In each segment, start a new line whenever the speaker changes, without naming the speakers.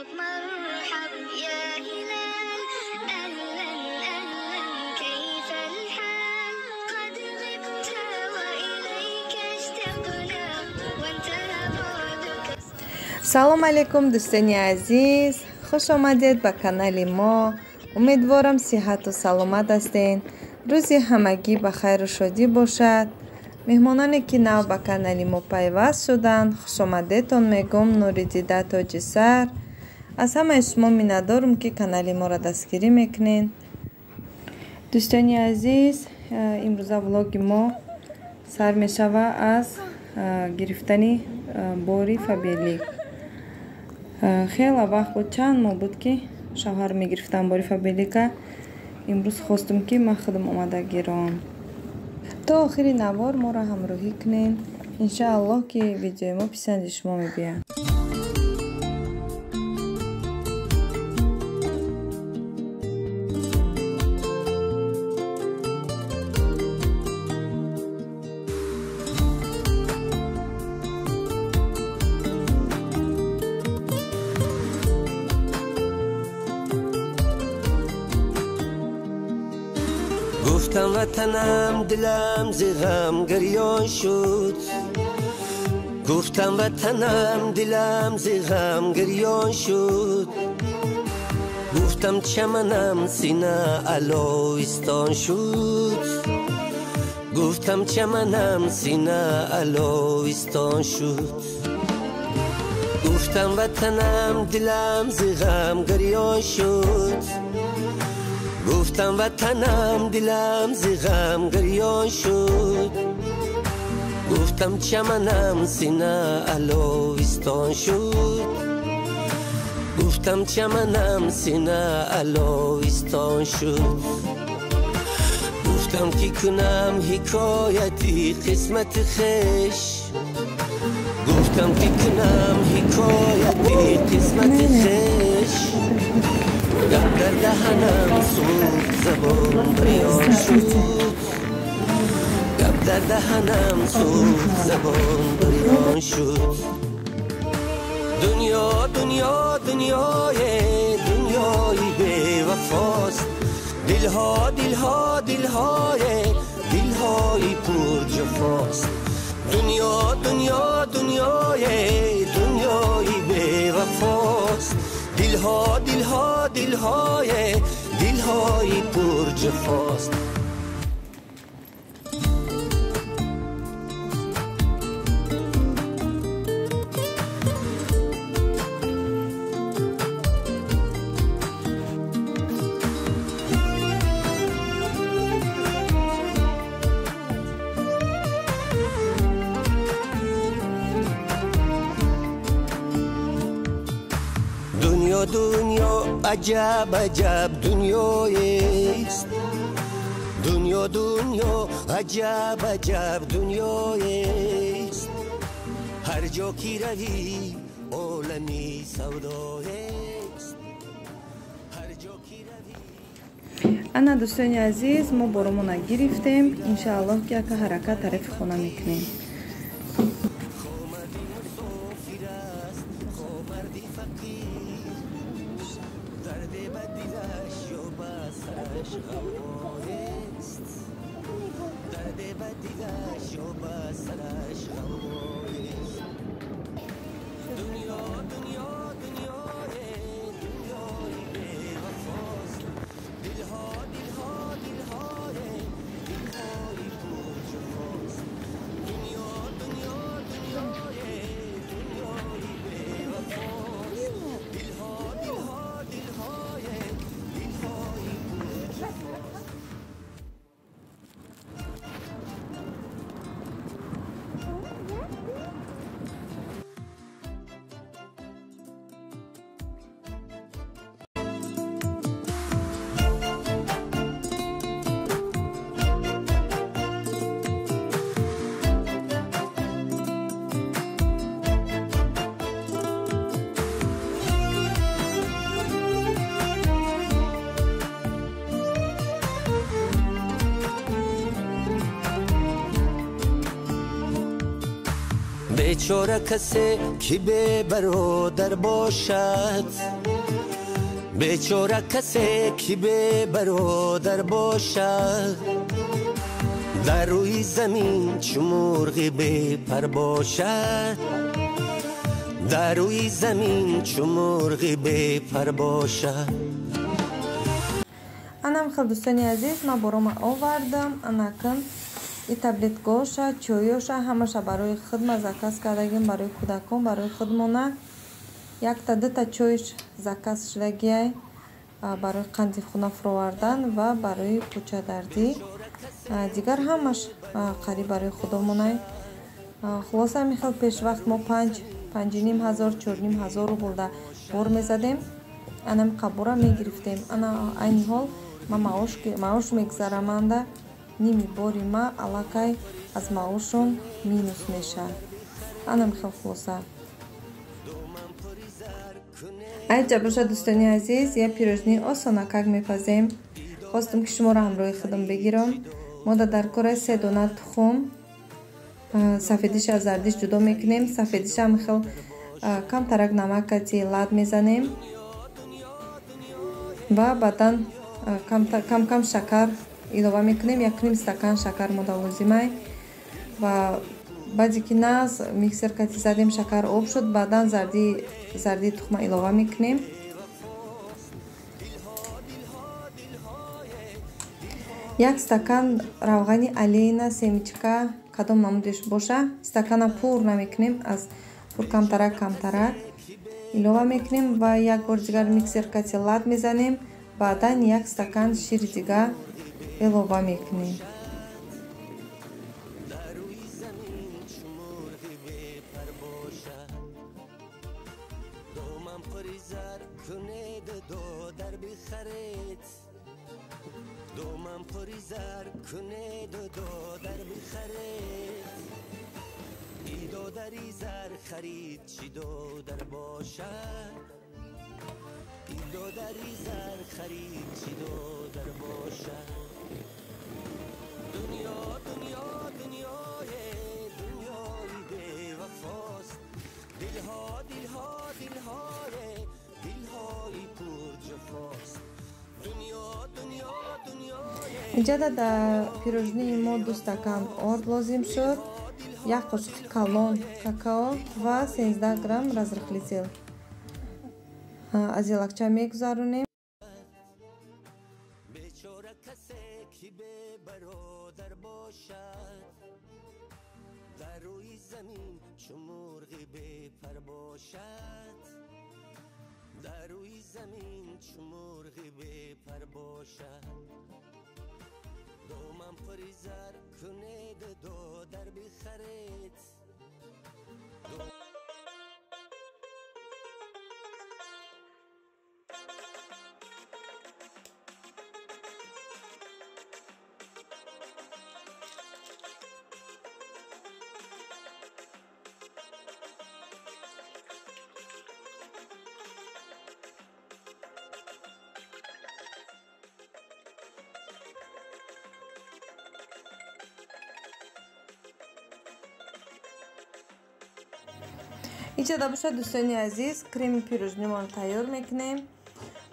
مرحب يا هلال، أهلا أهلا كيف الحال؟ قد غبت وإليك اشتقنا وانتهى بعدك.
Салом алейкум, дӯстони азиз, хуш омадед ба канали мо. Умедворам, сиҳату саломат ҳастед. Рӯзи ҳамагӣ ба хайру шодӣ бошад. Меҳмононе, ки нав ба канали мо пайваст шуданд, хушомадетон мегӯм. Нури дида, тоҷи сар. Аз ҳамаи шумо миннатдорум, ки канали моро дастгирӣ мекунед. Дӯстони азиз, имрӯза влоги мо сар мешава аз гирифтани бори Фаберлик. Хеле вақт буд, чанд моҳ буд, ки шавҳар мегирифтам бори Фаберлика. Имрӯз хостум, ки ман худам омада гирам. То охири навор моро ҳамроҳӣ кунед. Иншааллоҳ, ки видеои мо писанди шумо мебиёяд.
Гуфтам ватанам, дилам зи ғам гирён шуд. Гуфтам ватанам, дилам зи ғам гирён шуд. Гуфтам чаманам сина аловистон шуд. Гуфтам чаманам сина аловистон шуд. Гуфтам ватанам, дилам зи ғам гирён шуд. Гуфтам ватанам, дилам зи ғам гирён шуд. Гуфтам чаманам сина аловистон шуд. Гуфтам чаманам сина аловистон шуд. Гуфтам ки кунам ҳикояти қисмати хеш. Гуфтам ки кунам ҳикояти қисмати хеш. Гап дар даҳанам сӯхт, забон бирён шуд. Гап дар даҳанам сӯхт, забон бирён шуд. Дунё, дунё, дунёе, дунёи бевафост. Дилҳо, дилҳо, дилҳое, дилҳои пурҷафост. Дунё, дунё, дунёе, дунёи бевафост. Дилҳо, дилҳо, дилҳое, дилҳои пурҷафост. Дунё, дунё, аҷаб аҷаб дунёест. Дунё, дунё, аҷаб аҷаб дунёест. Ҳар ҷо ки равӣ, олами савдоест. Ҳар ҷо ки равӣ.
Ана, дӯстони азиз, мо боромона гирифтем. Иншааллоҳ, ки яка ҳаракат тарафи хона мекунем.
Хомарди мусофир аст, хомарди фақир. Дарде ба дилаш ё ба сараш ғавғоест. Дарде ба дилаш ё ба сараш ғавғоест. Дунё, дунё, дунёе, дунёи бевафост. Дилҳо, дилҳо, дилҳое, дилҳои пурҷафост. Дунё, дунё, дунёе, дунёи бевафост. Дилҳо, дилҳо, дилҳое, дилҳои пурҷафост. Бечора касе ки бебародар бошад, бечора касе ки бебародар бошад, дар рӯи замин чу мурғи бепар бошад, дар рӯи замин чу мурғи бепар бошад.
Анам хел дӯстони азиз, ман борома овардам. Анакн и таблеткоша, чойоша ҳамаша барои хидма заказ кардагим, барои кӯдакон, барои хидмона. Якта дута чойш заказ шудагиай барои қанди хуна фуровардан ва барои пӯчадардӣ. Дигар ҳамаш қариб барои худомонай. Хулоса ҳамин хел пешвақт мо 5,5 ҳазор, 4,5 ҳазор рублда бор мезадем. Анам қабора мегирифтем. Ана айни ҳол ман маош мегзараманда, ними бори ма аллакай аз маошон минус мешавад. Анам хел хулоса. Айҷа бошад дӯстони азиз, я пирожни осонакак мепазем. Хостам ки шуморо ҳамроҳи худам бигирам. Мо дар кора 3 дона тухм, сафедиш аз зардиш ҷудо мекунем. Сафедиша ҳам хел камтарак намак кати лад мезанем ва баъдан кам-кам шакар илова мекунем. 1,5 стакан шакар мода лозимай ва баъде ки наз миксер кати задем, шакар об шуд, баъдан зарди тухма илова мекунем. 1 стакан равғани алейна, семечка, кадом намудеш боша, стакана пур намекунем, аз пур камтарак камтарак илова мекунем ва як бор дигар миксер кати лад мезанем. Баъдан 1 стакан шири дигар илова мекунем. Инҷода дар пирожнии мо 2 стакан орд лозим шуд, 1 қошуқи калон какао ва 13 грамм разрыхлитель. Аз елакча мегузаронем.
Бечора касе ки бебародар бошад, дар рӯи замин чу мурғи бепар бошад, дар рӯи замин чу мурғи бепар бошад. Доман пури зар кунед, додар бихаред.
Иҷода бошад дӯстони азиз, креми пирожнимон тайёр мекунем.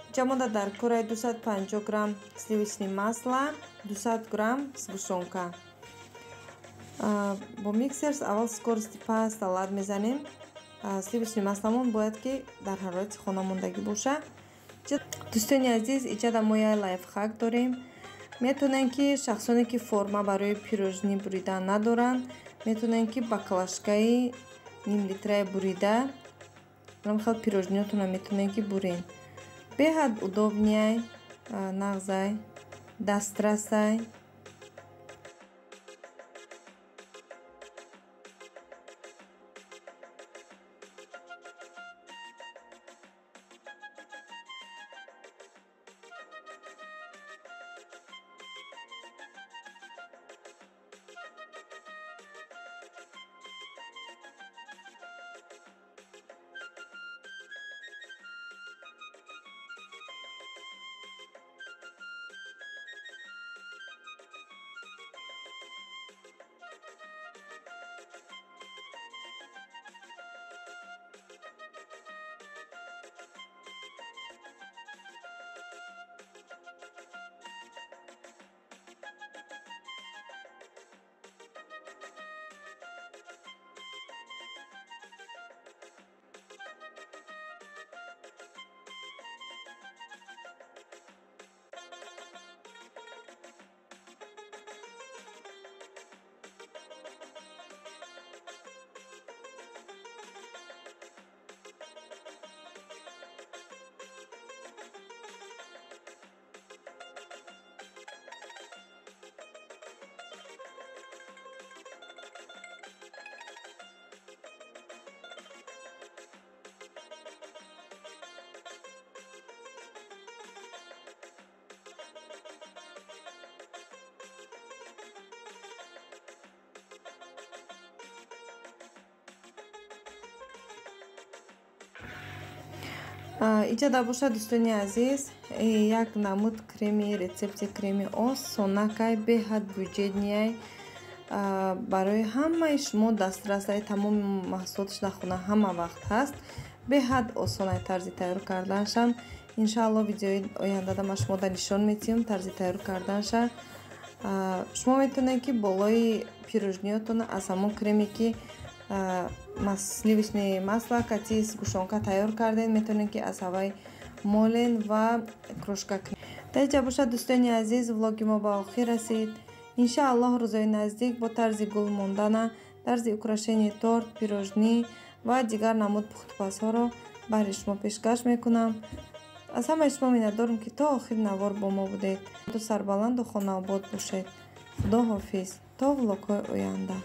Инҷа мода дар кораи 250 грамм сливочный масла, 200 грамм сгущёнка. Бо миксер аввал скорости паст лад мезанем. Сливочный масламон бояд ки дар ҳарорати хона мондагӣ боша. Дӯстони азиз, иҷода мо як лайфхак дорем. Метавонем ки шахсоне ки форма барои пирожни буридан надоранд, метавонем ки баклажкаи ним литрае бурида хел пирожниотонро метавонем ки бурем. Беҳад удобняй, нағзай, дастрасай. Иҷода бошад, дӯстони азиз, як намуд креми, рецепти креми осонакай, беҳад бюджетный ай, барои ҳамаи шумо дастрасай. Тамоми маҳсулоташ дар хона ҳама вақт ҳаст. Беҳад осонай тарзи тайёр карданашам. Иншаалло, видеои ояндада ман шумода нишон метиҳам тарзи тайёр карданша. Шумо метавонед, ки болои пирожный ётона аз ҳамон креме, ки сливочное масло кати сгущёнка тайёр кардем, метавонед, ки аз ҳавай молен ва крошка кунед. Дар инҷа бошад, дӯстони азиз, влоги мо ба охир расид. Иншааллоҳ, рӯзои наздик бо тарзи гул мондана, тарзи украшение торт, пирожный ва дигар намуд пухтупазҳоро баҳри шумо пешкаш мекунам. Аз ҳамаи шумо миннатдорам, ки то охири навор бо мо будед. Сарбаланду хонаобод бошед. Худо ҳофиз, то влогҳои оянда.